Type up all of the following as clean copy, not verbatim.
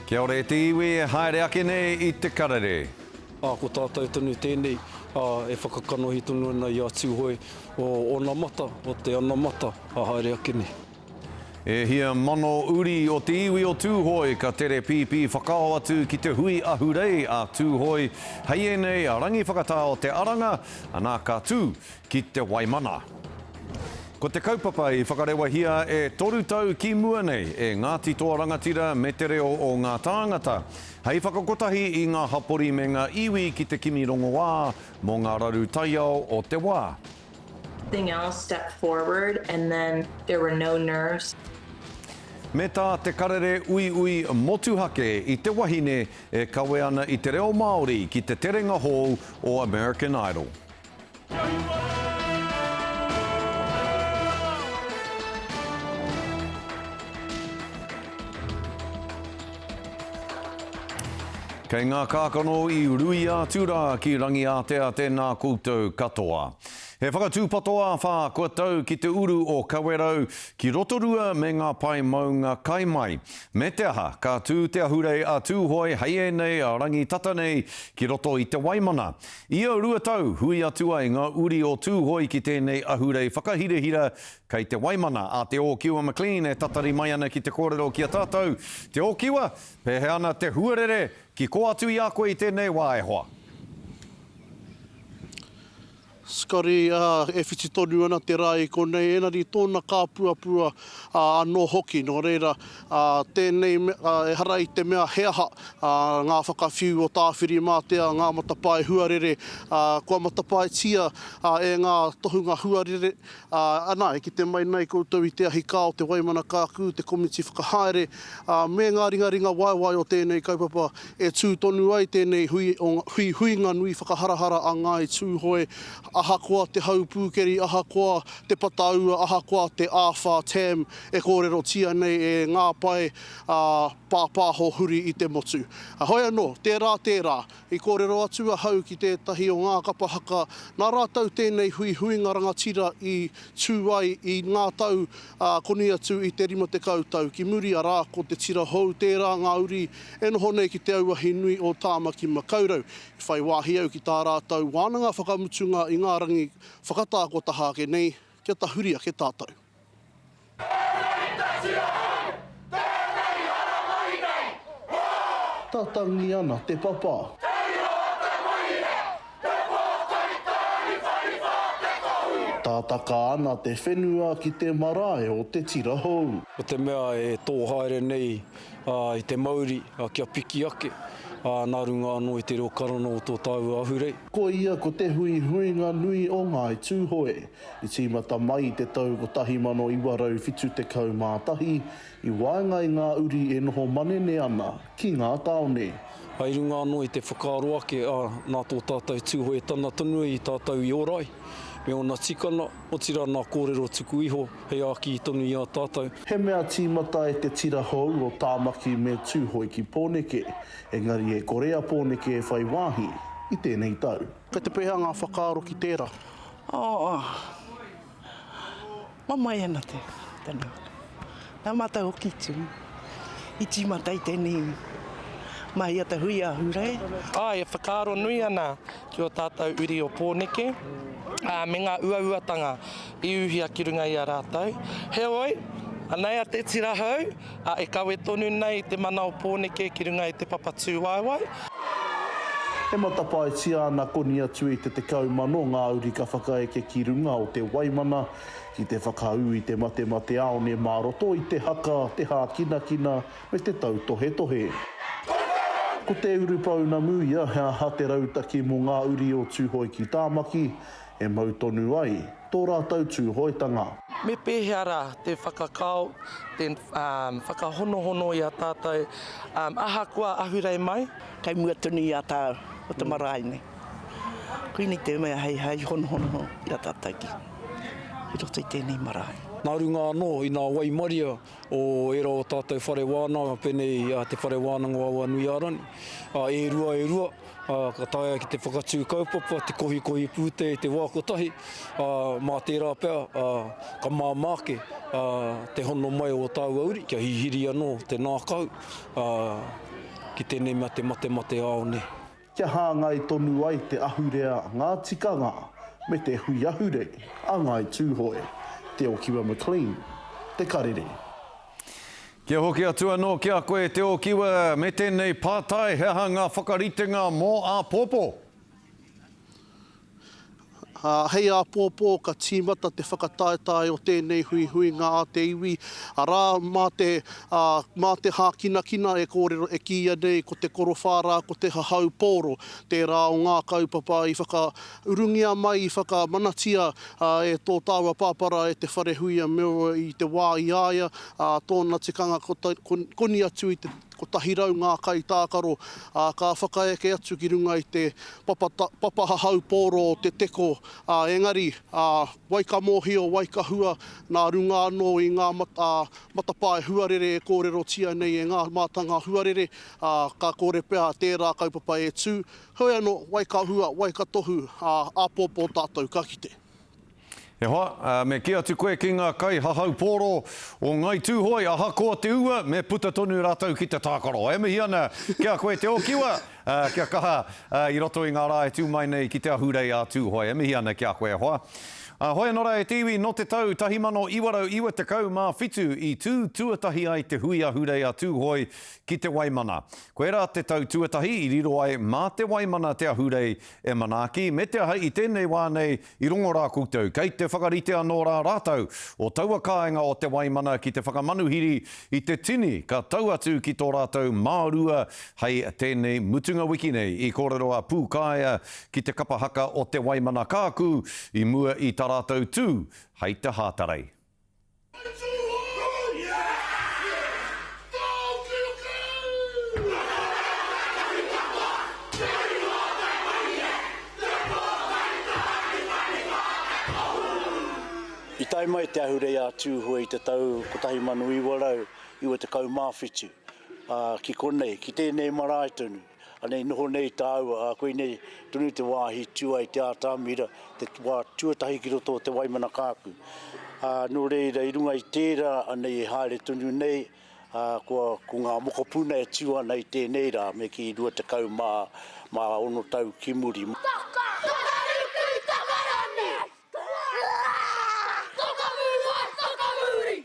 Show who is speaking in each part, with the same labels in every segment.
Speaker 1: Kia ora e te iwi e haere ake nei i te karere.
Speaker 2: Ā, ko tātou tonu tēnei, ā, e whakakanohi tonu ana i a Tūhoe o onamata, o te anamata, ā, haere ake nei.
Speaker 1: E hia mano uri o te iwi o Tūhoe ka tere pīpī whakao atu ki te hui ahurei a Tūhoe hei ēnei rangi whakatā o te Aranga, anā ka tū ki te Waimana. Ko te kaupapa i whakarewahia e toru tau ki mua nei e Ngāti Toa Rangatira me te reo o ngā tāngata, hei whakakotahi i ngā hapori me ngā iwi ki te kimi rongoā mō ngā raru taiao o te wā.
Speaker 3: Thing else step forward and then there were no nerves.
Speaker 1: Me tā Te Karere uiui motuhake i te wahine e kawe ana i te reo Māori ki te terenga hou o American Idol. Kei ngā kākano i ruia atu rā ki Rangiātea tēnā koutou katoa. He whakatūpato āwhā kua tau ki te uru o Kawerau, ki Rotorua me ngā pae maunga kai mai. Me te aha, ka tū te ahurei a Tūhoe hei ēnei rangi tata nei ki roto i te Waimana. Ia 2 tau, hui atu ai ngā uri o Tūhoe ki tēnei ahurei whakahirahira kei te Waimana a Te Ōkiwa McLean e tatari mai ana ki te kōrero ki a tātou. Te Ōkiwa, pēhea ana te huarere ki kō atu i a koe i tēnei wā e hoa?
Speaker 4: Scotty, ā, e whiti tonu ana te rā i konei, engari tōna kāpuapua anō hoki, nō reira, ā, tēnei, ā, ehara i te mea he aha, ā, ngā whakawhiu o Tāwhirimātea, ngā matapae huarere, ā, kua matapaetia, ā, e ngā tohunga huarere, ā, ana, e kite mai nei koutou i te ahi kā o Te Waimana Kākū, te komiti whakahaere, ā, me ngā ringaringa waewae o tēnei kaupapa e tū tonu ai tēnei hui, huihuinga nui whakaharahara a Ngāi Tūhoe, ahakoa te hau pūkeri, ahakoa te pataua, ahakoa te āwhā tam e kōrerotia nei e ngā pae pāpāho huri i te motu. Hoi anō, tērā tērā, i kōrero atu ahau ki tētahi o ngā kapa haka nā rātou tēnei huihuinga rangatira i tū ai i ngā tau koni atu i te 50 tau ki muri, arā, ko te tira hou tērā ngā uri e noho nei ki te auahi nui o Tāmaki Makaurau. I whai wāhi au ki tā rātou wānanga whakamutunga i ngā rangi whakatā kua taha ake nei, kia tahuri ake tātou. Tatangi ana te papa. Tātaka ana te whenua ki te marae o Te Tira Hou.
Speaker 2: Ko te mea e tō haere nei i te mauri kia piki ake, nā runga anō i te reo karanga o tō tāua ahurei.
Speaker 4: Koia ko te huihuinga nui o Ngāi Tūhoe. I tīmata mai i te tau 1971, i waenga i ngā uri e noho manene ana ki ngā tāone.
Speaker 2: I runga anō i te whakaaro ake, ā, nā tō tātou Tūhoe tana tonu i tātou i ora ai, me ōna tikanga, otirā nā kōrero tuku iho hei āki tonu i a tātou.
Speaker 4: He mea tīmata e te tira hou o Tāmaki me Tūhoe ki Pōneke, engari e kore a Pōneke e whai wāhi i tēnei tau. Kei te pēhea ngā whakaaro ki tērā?
Speaker 5: Oh, mamae ana te tana. Nā mātou hoki tū i tīmata i tēnei mahi a te hui a Hurei.
Speaker 6: Āe, e whakaaro nui ana ki ō tātou uri o Pōneke, ā, me ngā uauatanga i uhia ki runga i a rātou. Heoi, anei a Te Tira Hou, ā, e kawe tonu nei te mana o Pōneke ki runga i te papa tūwaewae.
Speaker 4: E matapaetia ana koni atu i te 10,000 ngā uri ka whakaeke ki runga o te Waimana ki te whakaū i te matemateāone mā roto i te haka, te hākinakina me te tautohetohe. Ko te urupounamu ia he aha te rautaki mō ngā uri o Tūhoe ki Tāmaki e mau tonu ai tō rātou Tūhoetanga.
Speaker 6: Me pēhea rā te whakakao, te whakahonohono i a tātou, ahakoa ahurei mai?
Speaker 5: Kei mua tonu i a tāu o te marae nei. Koinei te mea hei hei honohono i a tātou ki roto i tēnei marae.
Speaker 2: Nā runga anō i nā waimaria o ērā o tātou whare wānanga pēnei i Te Whare Wānanga o Awanuiārani, ā, e rua e rua, ā, ka taea ki te whakatū kaupapa, te kohikohi pūtea i te wā kotahi, ā, mā tērā pea, ā, ka māmā ake, ā, te hono mai o tāua uri, kia hihiri anō te nākau, ā, ki tēnei mea te matemate ao nei.
Speaker 4: Kia hāngai tonu ai te ahurea, ngā tikanga, me te hui ahurei a Ngāi Tūhoe. Te Okiwa McLean, Te Karere.
Speaker 1: Kia hoki atu anō ki a koe Te Okiwa me tēnei pātai, he aha ngā whakaritenga mō āpōpō?
Speaker 4: Ā, hei āpōpō ka tīmata te whakataetae o tēnei huihuinga a te iwi, arā, mā te, ā, mā te hākinakina e kōrero, e kīia nei ko te korowhā rā, ko te hahau pōro, tērā o ngā kaupapa i whakaurungia mai, i whakamanatia, ā, e tō tāua pāpara, e Te Wharehuia Milroy i te wā i a ia, ā, tōna tikanga koni atu i te 100 ngā kaitākaro, ā, ka whakaeke atu ki runga i te papa, papa hahau pōro o te teko, ā, engari, ā, wai ka mōhio, wai ka hua, nā runga anō i ngā mat, ā, matapae huarere e kōrerotia nei e ngā mātanga huarere, ā, ka kore pea tērā kaupapa e tū. Heoi anō, wai ka hua, wai ka tohu, ā, āpōpō tātou ka kite.
Speaker 1: E hoa, me kī atu koe ki ngā kaihahau pōro o Ngāi Tūhoe, ahakoa te ua, me puta tonu rātou ki te tākaro. E mihi ana ki a koe Te Okiwa, kia kaha i roto i ngā rā e tū mai nei ki te ahurei a Tūhoe. E mihi ana ki a koe e hoa. Hoi anō rā e te iwi, nō te tau 1997 i tū tuatahi ai te hui ahurei a Tūhoe ki Te Waimana. Koirā te tau tuatahi i riro ai mā Te Waimana te ahurei e manaaki, me te aha i tēnei wā nei i rongo rā koutou, kei te whakarite anō rā rātou o taua kāinga o Te Waimana ki te whakamanuhiri i te tini ka tau atu ki tō rātou mārua hei tēnei mutunga wiki nei. I kōrero a Pūkaea ki te kapa haka o Te Waimana Kākū i mua i tā rātou tū hei te Hātarei.
Speaker 7: I tae mai te ahurei a Tūhoe i te tau 1997, ā, ki konei, ki tēnei marae tonu. Anei noho nei tāua, ā, koinei tonu te wāhi tū ai te ātamira, te wā tuatahi ki roto o Te Waimana Kāku. Ā, nō reira, i runga i tērā, anei e haere tonu nei, ā, kua, ko ngā mokopuna e tū ana i tēnei rā, me kī 26 tau ki muri.
Speaker 8: Toka! Toka ruku, toka rani! Toka mūai, toka mūri!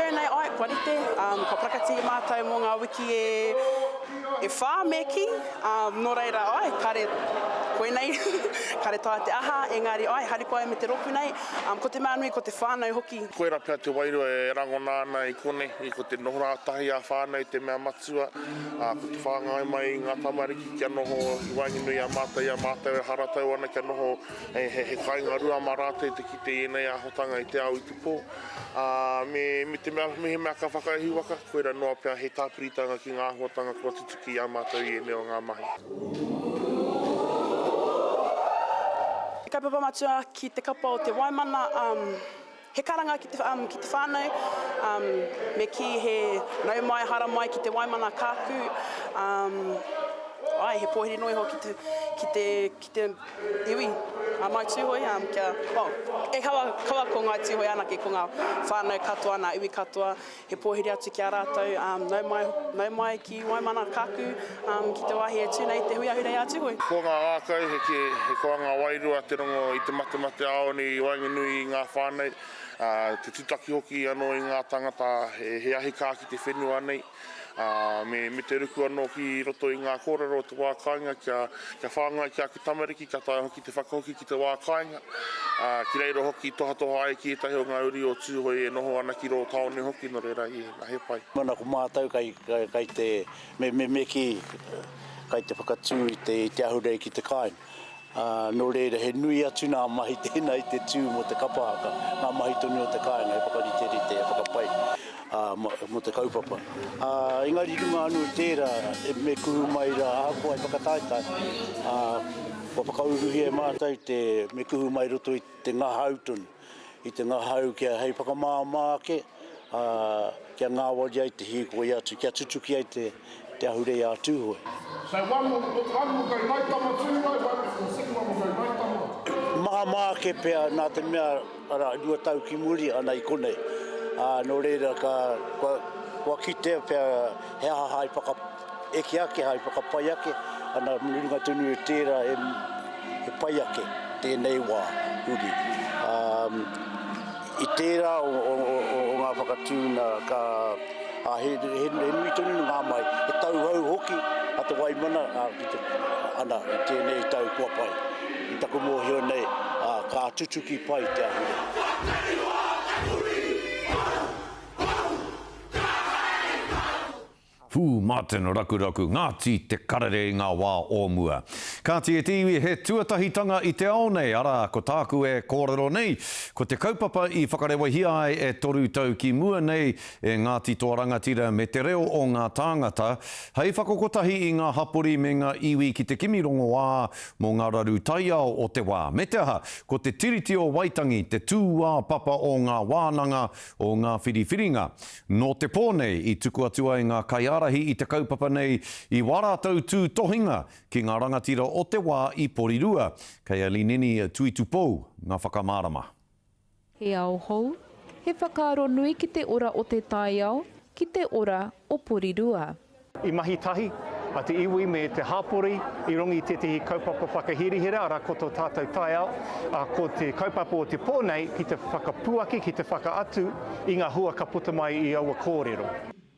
Speaker 9: Tēnei ai, kua rite, kua parakati mātou mō ngā wiki e whā me kī, nō reira ai, kare koinei, kare taea te aha, engari ai, harikoa ai me te rōpū nei, ko te mea nui ko te whānau hoki.
Speaker 10: Koirā pea te wairua e rangona ana i konei, ko te noho rātahi ā-whānau te mea matua, ā, ko te whāngai mai i ngā tamariki kia noho i waenganui i a mātou, i a mātou e haratau ana kia noho he kāinga rua mā rātou te kite i ēnei āhuatanga i te ao i te pō. Ā, me, me te mea, mehemea ka whakaihu waka, koirā noa pea he tāpiritanga ki ngā āhuatanga kua tutuki i a mātou i ēnei o ngā mahi.
Speaker 9: Te kaupapa matua ki te kapa o Te Waimana, he karanga ki te, ki te whānau, me kī he nau mai, hara mai ki Te Waimana Kākū, āe, he pōhiri noa iho ki te, ki te, ki te iwi a Ngāi Tūhoe, kia, well, e kaua, kaua ko Ngāi Tūhoe anake, ko ngā whānau katoa, ngā iwi katoa, he pōhiri atu ki a rātou, nau mai, nau mai ki Waimana Kākū, ki te wāhi e tū nei te hui ahurei a Tūhoe.
Speaker 10: Ko ngā ngākau, he, he koanga wairua te rongo i te matemate āone i waenganui i ngā whānau, ā, te tutaki hoki anō i ngā tangata he, he ahi kā ki te whenua nei. ā, me, me te ruku anō ki roto i ngā kōrero o te wā kāinga kia, kia whāngai ki aku tamariki, kia taea hoki te whakahoki ki te wā kāinga, ā, ki reira hoki tohatoha ai ki ētahi o ngā uri o Tūhoe e noho ana ki rō tāone hoki, nō reira, ē, nā, he pai.
Speaker 7: Mana ko mātou kai, kai, kai te, me, me, me kī, kai te whakatū i te, i te ahurei ki te kāinga. Ā, nō reira, he nui atu nā mahi tēnā i te tū mō te kapa haka, ngā mahi tonu o te kāinga he whakariterite, he whakapai, ā, mō te kaupapa. Ā, engari i runga anō i tērā, me kuhu mai rā, ahakoa he whakataetae, ā, kua whakauruhia e mātou te, me kuhu mai roto i te ngahau tonu. i te ngahau kia hei whakamāmā ake, ā, kia ngāwari ai te hīkoi atu, kia tutuki ai te, te ahurei a Tūhoe.
Speaker 11: So one will, one will go Ngāi Tama Tūhoe, one, the second one will go Ngāi Tama.
Speaker 7: Māmā ake pea nā te mea, arā, 2 tau ki muri ana i konei, ā, nō reira ka, kua, kua kitea pea he aha hai whakaeke ake, hai whakapai ake, ana, i runga tonu i tērā he, he pai ake tēnei wā huri. Ā, I tērā o, o, o, o ngā whakatūna ka, ā, he, he, he nui tonu ngā mahi, he tauhou hoki a Te Waimana, ā, ki te, ana, i tēnei tau kua pai. I taku mōhio nei, ā, ka tutuki pai te ahurei.
Speaker 1: Whū, Martin Rakuraku, Ngāti Te Karere i ngā wā o mua. Kāti e te iwi, he tuatahitanga i te ao nei, arā, ko tāku e kōrero nei, ko te kaupapa i whakarewahia ai e toru tau ki mua nei e Ngāti Toa Rangatira me te reo o ngā tāngata, hei whakakotahi i ngā hapori me ngā iwi ki te kimi rongoā mō ngā raru taiao o te wā. Me te aha, ko te Tiriti o Waitangi te tūāpapa o ngā wānanga, o ngā whiriwhiringa. Nō te pō nei i tuku atu ai ngā kaiārahi i te kaupapa nei i wā rātou tūtohinga ki ngā rangatira o te wā i Porirua. Kei a Lineni Tuitupou ngā whakamārama.
Speaker 12: He ao hou, he whakaaro nui ki te ora o te taiao, ki te ora o Porirua.
Speaker 13: I mahi tahi a te iwi me te hapori i runga i tētehi kaupapa whakahirahira, arā, ko tō tātou taiao, ā, ko te kaupapa o te pō nei ki te whakapuaki, ki te whakaatu i ngā hua ka puta mai i aua kōrero.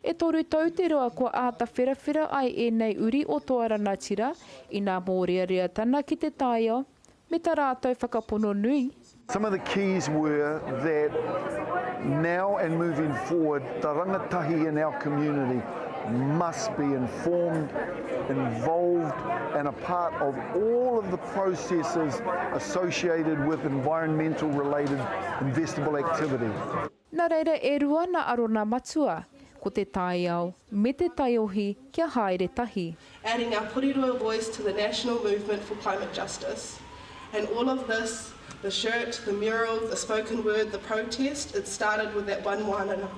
Speaker 12: E toru tau te roa kua āta wherawhera ai ēnei uri o Toa Ranatira i nā mōreareatana ki te taiao me ta rātou whakapono nui.
Speaker 14: Some of the keys were that now and moving forward the rangatahi in our community must be informed, involved and a part of all of the processes associated with environmental related investable activity.
Speaker 12: Na reira e rua na Arona matua, ko te taiao me te taiohi kia haere tahi.
Speaker 9: Adding our Porirua voice to the national movement for climate justice. And all of this, the shirt, the mural, the spoken word, the protest, it started with that one wānanga.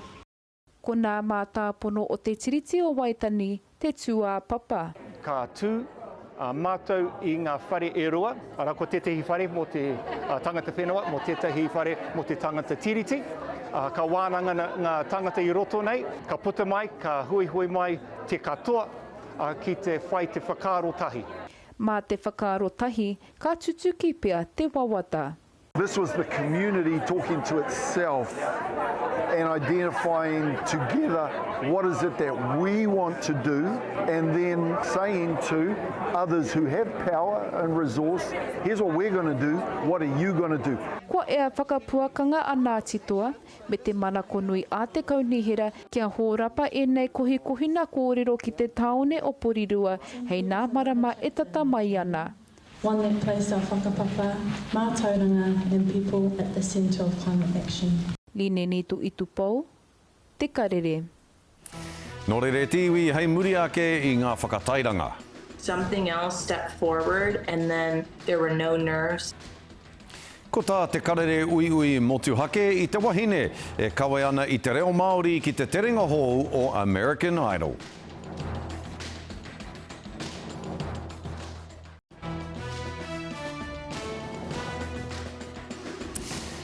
Speaker 12: Ko nā mātāpono o Te Tiriti o Waitangi te tūāpapa.
Speaker 13: Ka tū mātou i ngā whare e rua, arā, ko tētehi whare mō te tangata whenua, mō tētahi whare mō te tangata tiriti. Ka wānanga ngā tāngata i roto nei, ka puta mai, ka huihui mai te katoa ki te whai te whakaaro tahi.
Speaker 12: Mā te whakaaro tahi ka tutuki pea te wawata.
Speaker 14: This was the community talking to itself and identifying together what is it that we want to do and then saying to others who have power and resource, here's what we're going to do, what are you going to do?
Speaker 12: Kua ea whakapuakanga a Ngāti Toa me te manakonui a te Kaunihera kia hōrapa ēnei kohikohina kōrero ki te tāone o Porirua hei nā marama e tata mai ana.
Speaker 15: One that place our whakapapa, mātauranga and people at the centre of climate action.
Speaker 12: Lineni Tuitupou, Te Karere.
Speaker 1: Nō reira e te iwi hei muri ake i ngā whakatairanga.
Speaker 3: Something else stepped forward and then there were no nerves.
Speaker 1: Ko tā Te Karere uiui motuhake i te wahine e kawe ana i te reo Māori ki te terenga hou o American Idol.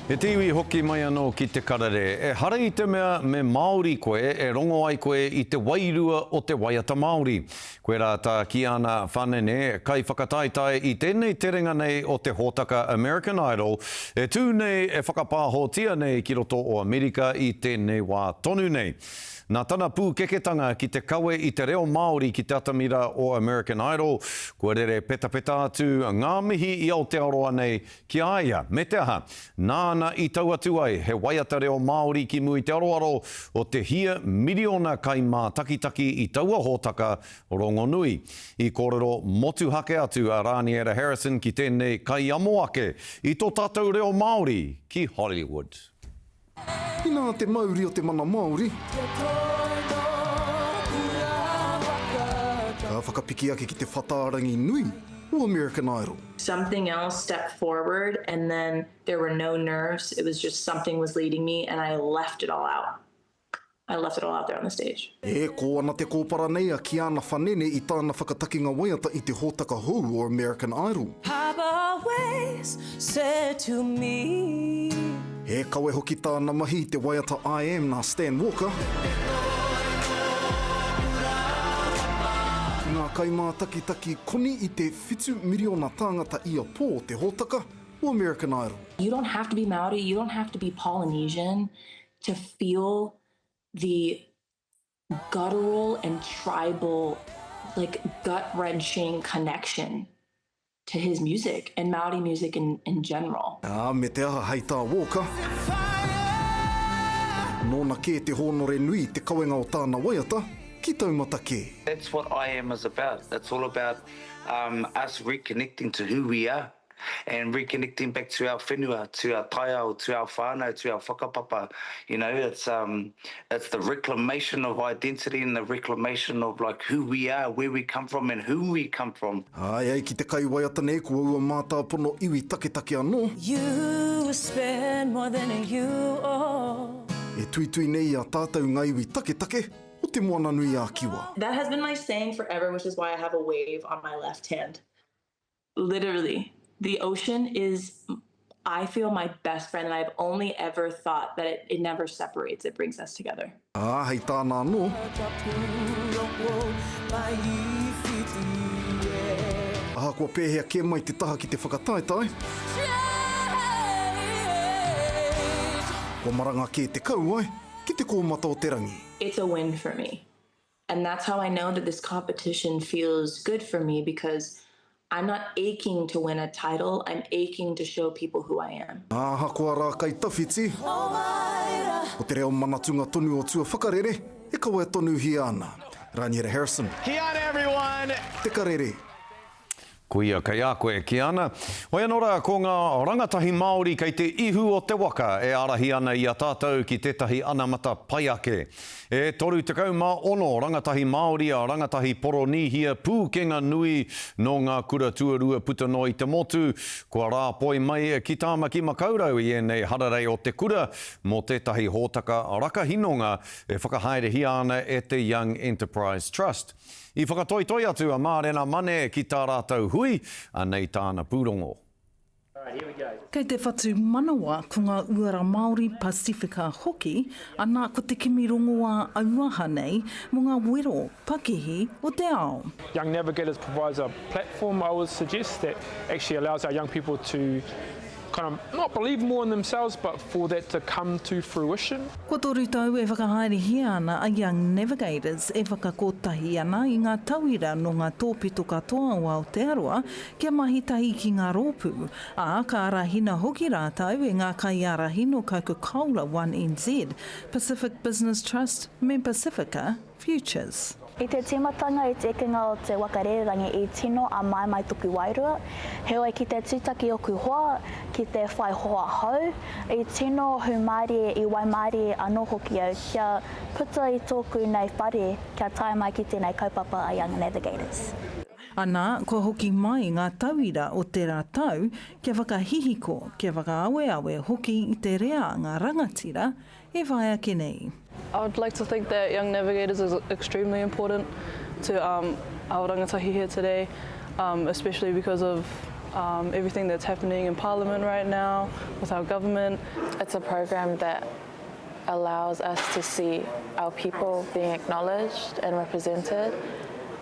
Speaker 1: He te iwi hoki mai anō ki Te Karere. Ehara i te mea me Māori koe e rongo ai koe i te wairua o te waiata Māori. Koirā tā Kiana Whanene, kaiwhakataetae i tēnei terenga nei o te hōtaka American Idol, e tū nei, e whakapāhotia nei ki roto o Amerika i tēnei wā tonu nei. Nā tana pūkeketanga ki te kawe i te reo Māori ki te atamira o American Idol, kua rere petapeta atu ngā mihi i Aotearoa nei ki a ia, me te aha, nāna i tau atu ai he waiata reo Māori ki mua i te aroaro o te hia miriona kaimātakitaki i taua hōtaka rongonui. I kōrero motuhake atu a Rāniera Harrison ki tēnei kaiamo ake i tō tātou reo Māori ki Hollywood.
Speaker 16: Inā te mauri o te mana Māori. Ka whakapiki ake ki te whatārangi nui. o American Idol.
Speaker 3: Something else stepped forward and then there were no nerves, it was just something was leading me and I left it all out. I left it all out there on the stage.
Speaker 16: E kō ana te kōpara nei a Kiana Fanene i tāna whakatakinga waiata i te hōtaka hou o American Idol.
Speaker 17: Papa always said to me.
Speaker 16: He kawe hoki tāna mahi i te waiata I Am nā Stan Walker. Ki ngā kaimātakitaki koni i te whitu miriona tāngata ia pō o te hōtaka o American Idol.
Speaker 3: You don't have to be Māori, you don't have to be Polynesian to feel the guttural and tribal, like gut-wrenching connection to his music and Māori music in, in general.
Speaker 16: Ā, me te aha hei tā Walker, nōna kē te hōnore nui te kawenga o tāna waiata ki taumata kē.
Speaker 18: That's what I Am is about. It's all about um, us reconnecting to who we are. And reconnecting back to our whenua, to our taiao, to our whānau, to our whakapapa, you know, it's um, it's the reclamation of identity and the reclamation of like who we are, where we come from and who we come from.
Speaker 16: Ā, e ai ki te kaiwaiata nei ko aua mātāpono iwi taketake anō.
Speaker 17: You spend more than you owe.
Speaker 16: E tuitui nei i a tātou ngā iwi taketake o Te Moananui-a-Kiwa.
Speaker 3: That has been my saying forever, which is why I have a wave on my left hand. Literally, the ocean is, I feel, my best friend and I've only ever thought that it, it never separates, it brings us together.
Speaker 16: Ā, hei tāna anō. Ahakoa pēhea kē mai te taha ki te whakataetae, kua maranga kē te kauae ki te kōmata o te rangi.
Speaker 3: It's a win for me. And that's how I know that this competition feels good for me because I'm not aching to win a title, I'm aching to show people who I am.
Speaker 16: Ahakoa rā kai tawhiti, ko te reo manatunga tonu o tua whakarere e kawea tonuhia ana. Raniera Harrison.
Speaker 19: Kiana everyone!
Speaker 16: Te Karere.
Speaker 1: Koia kei a koe, Kiana. Hoi anō rā, ko ngā rangatahi Māori kei te ihu o te waka e ārahi ana i a tātou ki tētahi anamata pai ake. E 36 rangatahi Māori a rangatahi Poronīhia pūkenga nui nō ngā kura tuarua puta noa i te motu, kua rāpoi mai ki Tāmaki Makaurau i ēnei hararei o te kura mō tētahi hōtaka rakahinonga e whakahaerehia ana e te Young Enterprise Trust. I whakatoitoi atu a Mārena Mane ki tā rātou hui, anei tāna pūrongo.
Speaker 20: Kei te whatu manawa ko ngā uara Māori, Pasifika hoki, ana ko te kimi rongoā auaha nei mō ngā wero pakihi o te ao.
Speaker 11: Young Navigators provides a platform, I would suggest, that actually allows our young people to kind of not believe more in themselves but for that to come to fruition.
Speaker 20: Kua toru tau e whakahaerehia ana a Young Navigators e whakakotahi ana i ngā tauira nō ngā tōpito katoa o Aotearoa kia mahi tahi ki ngā rōpū, ā, ka arahina hoki rātou e ngā kaiārahi nō Coca-Cola One NZ, Pacific Business Trust me Pacifica Futures.
Speaker 21: I te tīmatanga i te ekenga o te waka rererangi i tino āmaimai toku wairua, heoi ki te tūtaki oku hoa, ki te whai hoa hou, i tino hūmārie, i waimārie anō hoki au kia puta i tōku nei whare kia tae mai ki tēnei kaupapa a Young Navigators.
Speaker 20: Anā, kua hoki mai ngā tauira o tērā tau kia whakahihiko, kia whakaaweawe hoki i te reanga rangatira E whai ake nei.
Speaker 22: I would like to think that Young Navigators is extremely important to um, our rangatahi here today, um, especially because of um, everything that's happening in Parliament right now with our government.
Speaker 23: It's a program that allows us to see our people being acknowledged and represented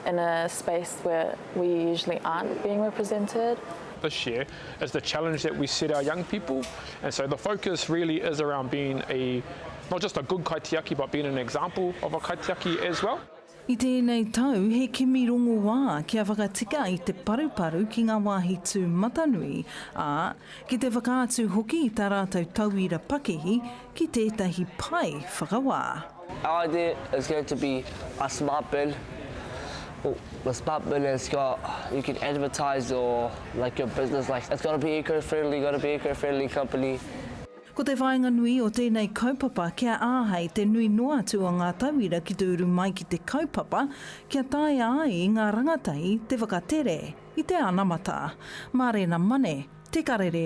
Speaker 23: in a space where we usually aren't being represented.
Speaker 11: This year is the challenge that we set our young people and so the focus really is around being a not just a good kaitiaki but being an example of a kaitiaki as well.
Speaker 20: I tēnei tau, he kimi rongoā kia whakatika i te paruparu ki ngā wāhi tūmatanui, ā, ki te whakaatu hoki i tā rātou tauira pakihi ki tētahi pae whakawā.
Speaker 24: Our idea is going to be a smart bin. Well, the smart bin has got, you can advertise your, like your business, like it's got to be eco-friendly, got to be eco-friendly company.
Speaker 20: Ko te whāinga nui o tēnei kaupapa kia āhei te nui noa atu o ngā tauira ki te uru mai ki te kaupapa kia taea ai ngā rangatahi te whakatere i te anamata. Mārena Mane, Te Karere.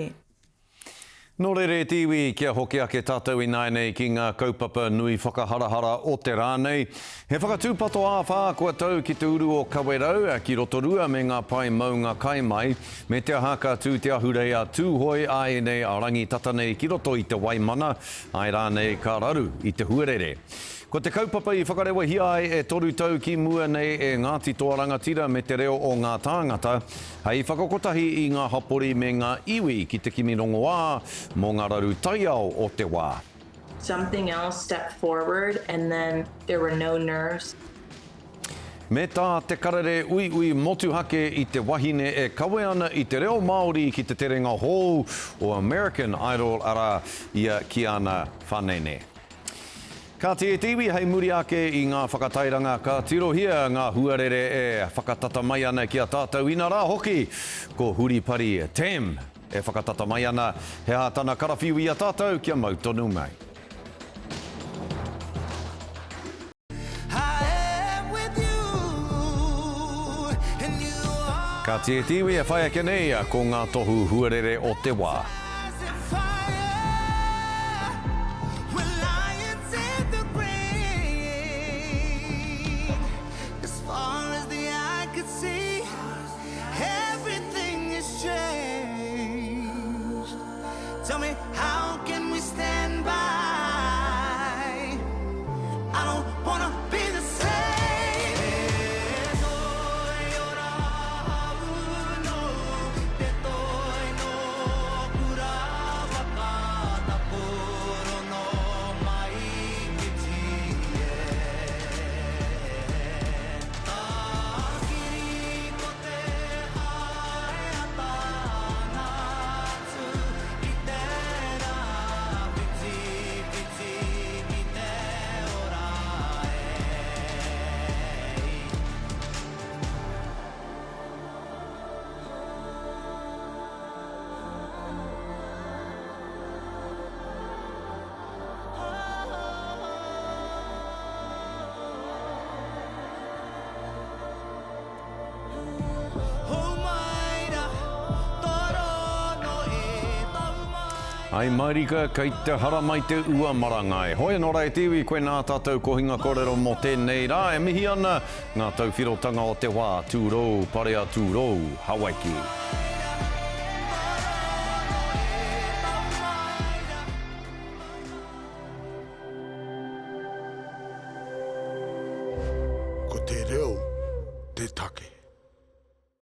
Speaker 1: Nō reira e te iwi, kia hoki ake tātou ināianei ki ngā kaupapa nui whakaharahara o te rā nei. He whakatūpato āwhā kua tau ki te uru o Kawerau, ki Rotorua me ngā pae maunga kai mai, me te aha ka tū te ahurei a Tūhoe a ēnei rangi tata nei ki roto i te Waimana, āe rānei ka raru i te huarere. Ko te kaupapa i whakarewahia ai e toru tau ki mua nei e Ngāti Toa Rangatira me te reo o ngā tāngata, hei whakakotahi i ngā hapori me ngā iwi ki te kimi rongoā mō ngā raru taiao o te wā.
Speaker 3: Something else stepped forward and then there were no nerves.
Speaker 1: Me tā Te Karere uiui motuhake i te wahine e kawe ana i te reo Māori ki te terenga hou o American Idol arā, i a Kiana Fanene. Kāti e te iwi, hei muri ake i ngā whakatairanga ka tirohia ngā huarere e whakatata mai ana ki a tātou inarā hoki ko Huripari Tam e whakatata mai ana, he aha tana karawhiu i a tātou kia mau tonu mai. Kāti e te iwi e whai ake nei ko ngā tohu huarere o te wā. Ai marika, kei te haramai te ua marangai. Hoi anō rā e te iwi, koinā tātou kohinga kōrero mō tēnei rā. E mihi ana Ngā tauwhirotanga o te wā, tūrou, parea tūrou, Hawaiki.
Speaker 2: Ko te reo te take.